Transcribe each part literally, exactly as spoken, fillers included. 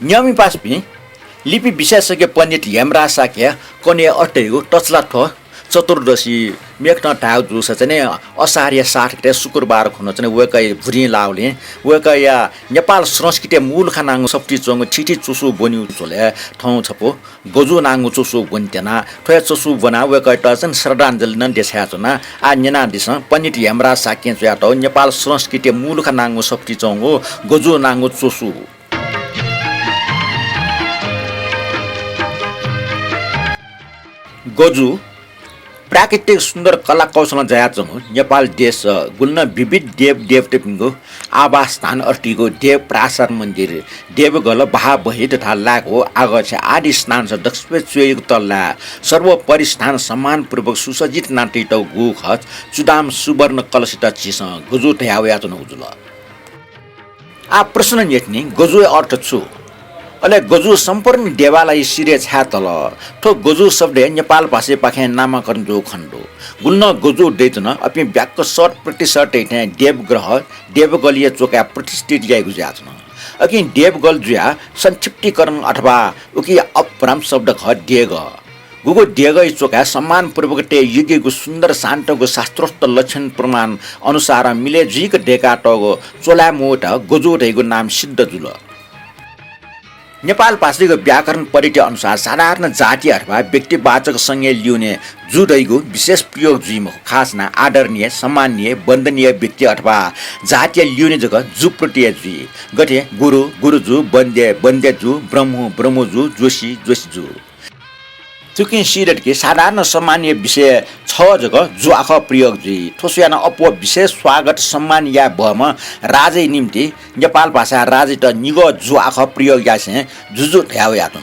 न्यंमिपासापिं लिपि विशेषज्ञ पण्डित हेमराज शाक्य कन्हय् अष्टैगु तछलाथ्व चतुर्दशी मेकथं धायेगु जूसा चाहिँ नि असारया सात गते शुक्रबार खुन्हु चाहिँ नि वय्कःया भुरिं लाःगुलिं वय्कःया नेपाल संस्कृतिया मूल खँ नांगु सफुती च्वंगु थीथी च्वसु ब्वनीगु झ्वलय् थौं छपु गजु नांगु च्वसु ब्वने त्यना। थ्व हे च्वसु ब्वनाः वय्कःयात चाहिँ नि श्रद्धाञ्जलि नं देछायाच्वना। आः न्यनादिसँ पण्डित हेमराज शाक्यं च्वयातःगु नेपाल संस्कृतिया मूल खँ नांगु सफुती च्वंगु गजु नांगु च्वसु। गजु प्राकृतिक सुन्दर कला कौशलं जायाच्वंगु नेपाल देश गुलि नं विविध देव देवतापिनिगु आवासस्थान अर्थीगु देव प्रासाद मन्दिर, देवगल, बहाबही तथा लाय्कू, आगछेँ आदि स्थानस दक्वसिबय् च्वय्‌गु तल्लाय् सर्वोपरि स्थान सम्मानपूर्वक सुसज्जित यानातयातःगु गुगु खः चुदाम सुवर्ण कलशयात झीसं गजु धया वयाच्वनागु जुल। आः प्रश्न न्ह्यथनी, गजुया अर्थ छु? अले गजु सम्पूर्ण देवालय सिरय् छाय् तल? थ्व गजु शब्दया नेपाल भाषापाखें नामाकरण जूगु खने दु। गुलि नं गजु दइधुन, अपिं ब्याक्क शत प्रतिशत थें देवगृह, देवगलया च्वकाय् प्रतिष्ठित याइगु जुयाच्वन। अकिं देवगल जुयाः संक्षिप्तीकरण अथवा उकिया अपभ्रंश शब्द खः देगः। गुगु देगःया च्वकाय् सम्मानपूर्वक तये योग्यगु सुन्दर शान्तगु शास्त्रोक्त लक्षण प्रमाण अनुसारं मिले जुइक दय्कातःगु च्वलाय् मवयेत गजु धइगु नाम सिद्ध जुल। नेपाल भाषायागु व्याकरण पद्धति अनुसार साधारण जाति अथवा व्यक्तिवाचक संज्ञा ल्यूने जु धइगु विशेष प्रयोग जुइ मखु। खास यानाः आदरणीय, सम्माननीय, वन्दनीय व्यक्ति अथवा जातिया ल्यूने जक जु प्रत्यय जुइ। गथे गुरु, गुरुजु, वन्द्य, वन्द्यजु, ब्रह्मु, ब्रह्मजु, जोशी, जोशीजु। थुकिं सीदत कि साधारण सम्मानया विषयय् छगः जक जु आखः प्रयोग जुइ। थ्व स्वयाः नं अप्वः विशेष स्वागत सम्मान याये बहःम्ह राजाया निंतिं नेपाल भाषाय् राजायात निगः जु आखः प्रयोग यासें जुजु धया वयाच्वन।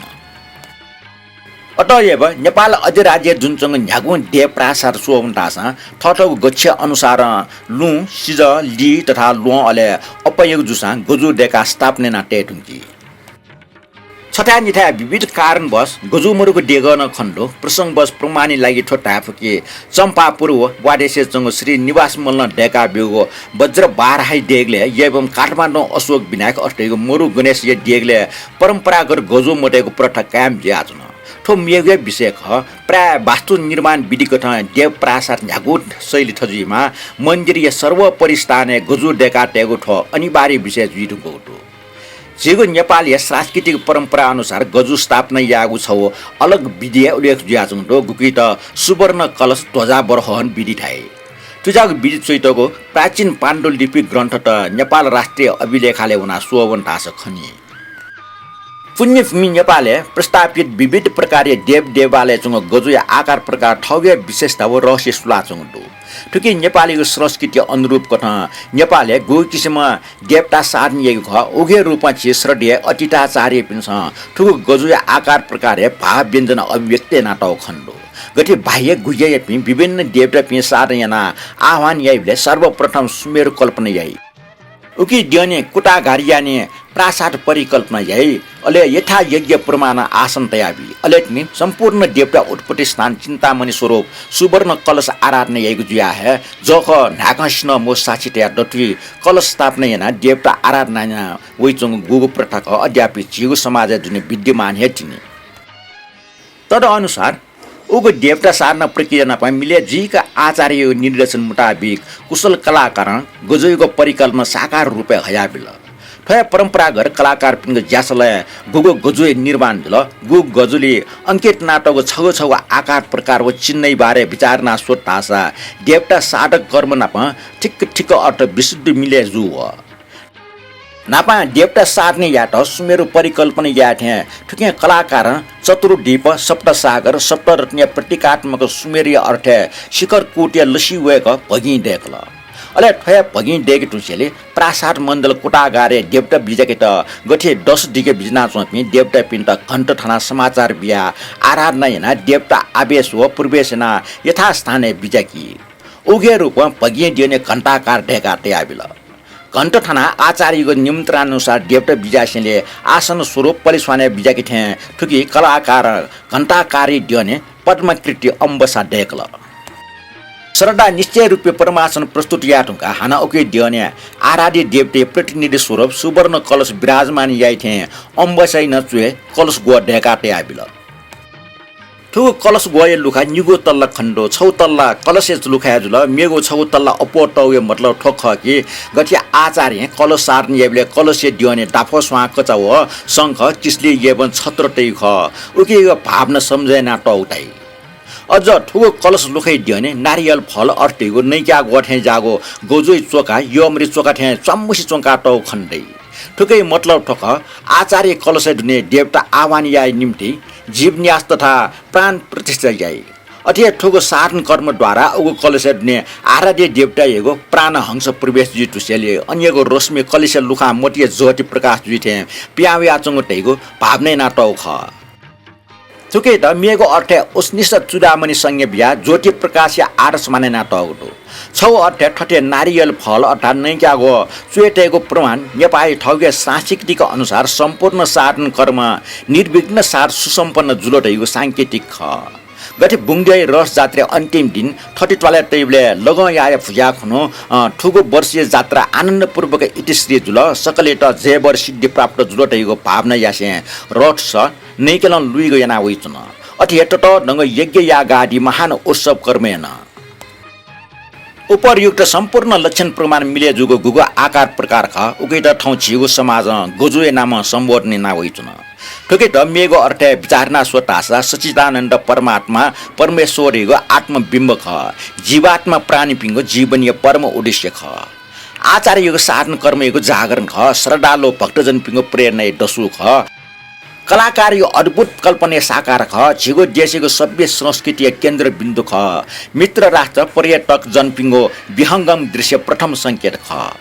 अतएव नेपाल अधिराज्यय् दुने च्वंगु न्ह्यागुं देव प्रासाद स्वः वने धाःसां थःथःगु गच्छे अनुसारं लुँ, सिजः, लि तथा ल्वहं अले अप्वःगु जूसां गजु दय्काः स्थापना याना तये धुंकी। छथाय् निथाय् विविध कारणवश गजु मदुगु देगः नं खने दु। प्रसंगवश प्रमाणया लागि थ्व धाये फु कि चम्पापुर व ग्वादेशय् च्वंगु श्री निवास मल्लं दय्काः ब्यूगु वज्रवाराही देगलय् याइबहःम्ह काठमाडौं अशोक विनायक अथे धइगु मरु गणेशया देगलय् परम्परागत गजु मदय्कूगु प्रथा कायम जुयाच्वन। थ्व मेगु हे विषय खः। प्रायः वास्तु निर्माण विधि कथं देव प्रासाद न्ह्यागु शैली थजुइमाः मन्दिरया सर्वोपरि स्थानय् गजु दय्काः तयेगु थ्व अनिवार्य विषय जुइ धुंकूगु दु। झीगु नेपालया सांस्कृतिक परम्परा अनुसार गजु स्थापना यायेगु छगू अलग विधि हे उल्लेख जुयाच्वंगु दु, गुकियात सुवर्ण कलश ध्वजावरोहण विधि धाइ। थुज्याःगु विधि च्वइतःगु प्राचीन पाण्डुलिपि ग्रन्थत नेपाल राष्ट्रिय अभिलेखालयय् वनाः स्वः वने धाःसा खनी। पुण्यभूमि नेपालय् प्रस्थापित विविध प्रकारया देव देवालयय् च्वंगु गजुया आकार प्रकार थःगु हे विशेषता व रहस्य सुलाच्वंगु दु। थुकी नेपालीगु संस्कृति अनुरूप कथं नेपालय् गुगु किसिमं देवता साधना याइगु खः, उगु हे रूपं झी श्रद्धेय अतीताचार्यपिन्सं थुगु गजुया आकार प्रकारय् भाव व्यञ्जन अभिव्यक्त यानातःगु खने दु। गथे बाह्य गुह्ययापिं विभिन्न देवतापिं साधना यानाः आह्वान याइबलय् सर्वप्रथम सुमेरु कल्पना याइ। उकी द्यःने कुटागार याःने प्रासाद परिकल्पना याइ, अले यथायोग्य प्रमाणं आसन तयाबी। अले तिनि सम्पूर्ण देवता उत्पत्ति स्थान चिन्तामणि स्वरूप सुवर्ण कलश आराधना याइगु जुयाः हे जःखः न्हाय्कंसिनं मू साक्षी तयाः दथुइ कलश स्थापना यानाः देवता आराधना याना वइच्वंगु गुगु प्रथा खः अद्यापि झीगु समाजय् दुने विद्यमान हे तिनि। तदनुसार उगु देवता साधना प्रक्रिया नाप मिले जुइक आचार्ययागु निर्देशन मुताबिक कुशल कलाकारं गजुयागु परिकल्पना साकार रूपय् हयाबिल। थ्व हे परम्परागत कलाकारपिनिगु ज्यासलय् गुगु गजुया निर्माण जुल। गुगु गजुली अंकित यानातःगु छगू छगू आकार प्रकार व चिन्हया बारे विचार यानाः स्वत धाःसा देवता साधक कर्म नाप ठिक्क ठिक्क अर्थ विशुद्ध मिले जू वः। न्हापां देवता साधना यायेत सुमेरु परिकल्पना याये थें थुकिं कलाकारं चतुर्द्वीप, सप्तसागर, सप्तरत्नया प्रतीकात्मक सुमेरुया अर्थय् शिखर कूटया लसि वय्क भगिं दय्कल। अले थ्व हे भगिं दय्के धुंसेंलि प्रासाद मण्डल कुटागारय् देवता बिज्याकेत गथे दस दिके बिज्यानाच्वंपिं देवतापिन्त घण्ट थनाः समाचार बियाः आराधना यानाः देवता आवेश व प्रवेश यानाः यथास्थानय् बिज्याकी। उगु हे रूपं भगिं द्यःने घण्टाकार दय्काः तयाबिल। घण्ट थनाः आचार्ययागु निमन्त्रणानुसार देवता बिज्यासेंलि आसन स्वरूप पलिस्वानय् बिज्याके थें थुकी कलाकारं घण्टाकारया द्यःने पद्माकृति अम्बसा दय्कल। श्रद्धा निश्चय रूपी परमासन प्रस्तुत याये धुंकाः हानं उकी द्यःने आराध्य देवतया प्रतिनिधि स्वरूप सुवर्ण कलश विराजमान याइ थें अम्बसयां च्वय् कलश ग्वः दय्‌का तयाबिल। थुगु कलश ग्वःया लुखा निगू तल्ला खनेदु। छगू तल्ला कलशया लुखाय् जुल, मेगु छगू तल्ला अप्वः तःगुया मतलब थ्व खः कि गथे आचार्यं कलश साधन याइबलय् कलशया द्यःने दाफः, स्वां, कचा व शंख, किसली, यवं, छत्र तइगु खः। उकिया भावना सम्झना यानातःगु धाइ। अझ थुगु कलश लुखाया द्यःने नारियल फल अर्थात् नइक्याः ग्वः थें ज्याःगु गजुया च्वका यःमरि च्वका थें च्वाम्मुसे च्वंकातःगु खने दइ। थुकिया मतलब थ्व खः, आचार्य कलशया दुने देवता आह्वान याये निम्तिं जीवन्यास तथा प्राण प्रतिष्ठा याइ। अथे हे थुगु साधन कर्म द्वारा उगु कलशया दुने आराध्य देवतायागु प्राणहंस प्रवेश जुइ धुसेंलि अनयागु रश्मि कलशया लुखां मतिया ज्योति प्रकाश जुइ थें पिहां वयाच्वंगु धइगु भावना यानातःगु खः। थुकियात मेगु अर्थय् उष्णीष चूडामणि संज्ञा बियाः ज्योति प्रकाशया आदर्श मानय् यानातःगु दु। छगू अर्थय् थथे नारियल फल अर्थात् नइक्याः ग्वः च्वय् तयेगु प्रमाण नेपाःया थःगु सांस्कृतिक अनुसार सम्पूर्ण साधन कर्म निर्विघ्न साथ सुसम्पन्न जुल धइगु सांकेतिक खः। गथे बुंगद्यःया रथ जात्राया अन्तिम दिन थति त्वालय् तइबलय् लगं याःया भुज्या खुन्हु, अ, थुगु वर्षया जात्रा आनन्दपूर्वक इतिश्री जुल, सकलयात जयवर सिद्धि प्राप्त जुल धइगु भावना यासें रथ सः नइकेलं लुइगु याना वइच्वन। अथे हे ततःधंगु यज्ञ याग आदि महान उत्सव कर्म यान। उपर्युक्त सम्पूर्ण लक्षण प्रमाण मिले जूगु गुगु आकार प्रकार खः, उकियात थौं झीगु समाजं गजुया नामं सम्बोधन याना वइच्वन। थुकियात मेगु अर्थय् विचार याना स्वये धाःसा सच्चिदानन्द परमात्मा परमेश्वरयागु आत्मबिम्ब खः, जीवात्मा प्राणीपिनिगु जीवनया परम उद्देश्य खः। आचार्ययागु साधन कर्मयागु जागरण खः, श्रद्धालु भक्तजनपिनिगु प्रेरणाया दसु खः। कलाकारया अद्भुत कल्पनाया साकार खः, झीगु देशयागु सभ्य संस्कृतिया केन्द्रबिन्दु खः। मित्र राष्ट्र पर्यटकजनपिनिगु विहंगम दृश्य प्रथम संकेत खः।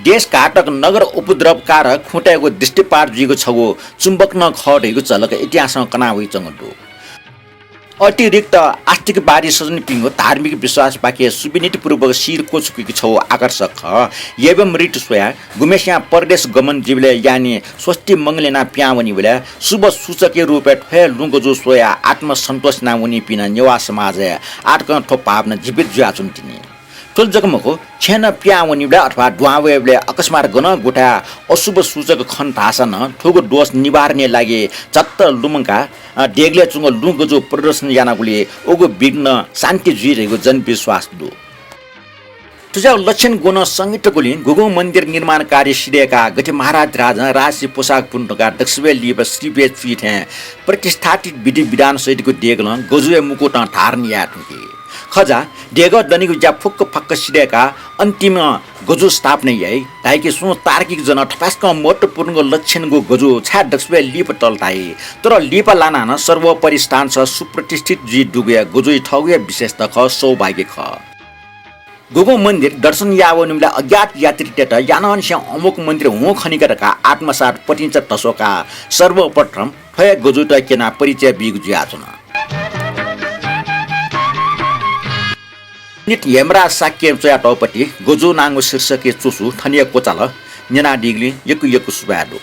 देशघातक नगर उपद्रवकारक खुँतय्‌गु दृष्टिपात जुइगु छगू चुम्बक नं खः धइगु झलक इतिहासं कना वइच्वंगु दु। अतिरिक्त आस्तिकवादी सज्जनपिनिगु धार्मिक विश्वासपाखे सुविनीतिपूर्वक शिर क्वछुकीगु छगू आकर्षक खः। यवं रीति स्वयाः गुम्हेस्यां परदेश गमन जुइबलय् यानी स्वस्ति मंगल यानाः पिहां वनीबलय् शुभ सूचकया रूपय् थ्व हे लुँ गजु स्वयाः आत्मसन्तोष यानाः वनीपिं नेवाः समाजय् आःतकं थ्व भावना जीवित जुयाच्वन तिनि। थुलि जक मखु, छेँनं पिहां वनीबलय् अथवा दुहां वयेबलय् अकस्मात गनं गुथाय् अशुभ सूचक खन धाःसा नं थुगु दोष निवारणया लागि झट्ट लुमंकाः, अ, देगलय् च्वंगु लुँ गजु प्रदर्शन यानागुलिं उगु विघ्न शान्ति जुइ धइगु जनविश्वास दु। थुज्याःगु लक्षण गुण संयुक्त गुलिं गुगुं मन्दिर निर्माण कार्य सिधय्‌काः गथे महाराज राजां राजसी पोशाक पुने धुंकाः दक्वसिबय् लिपा श्रीबय् च्वइ थें प्रतिष्ठापित विधि विधान सहितगु देगलं गजुया मुकुटं धारण याये धुंकी। खजा, देगः दनेगु ज्या फुक्क फाक्क सिधय्‌काः अन्तिम गजु स्थापना याइ धाइके सुं तार्किक जन थपाय्‌सकं महत्त्वपूर्णगु लक्षणगु गजु छाय् दक्वसिबय् लिपा तल धाइ। तर लिपा लानाः नं सर्वोपरि स्थान सः सुप्रतिष्ठित जुइ दुगु हे गजुइ थःगु हे विशेषता खः, सौभाग्य खः। गुगुं मन्दिर दर्शन याः वनीबलय् अज्ञात यात्रीतय्‌त यानंनिसें अमुक मन्दिर हुँ खनीका धकाः आत्मसात पतिंचा धस्वाकाः सर्वप्रथम थ्व हे गजुत क्यनाः परिचय बीगु जुयाच्वन। पण्डित हेमराज शाक्यं च्वयातःगु पति गजु नांगु शीर्षकया च्वसु थन हे क्वचाल न्यनादीगुलिं यक्व यक्व सुभाय् दु।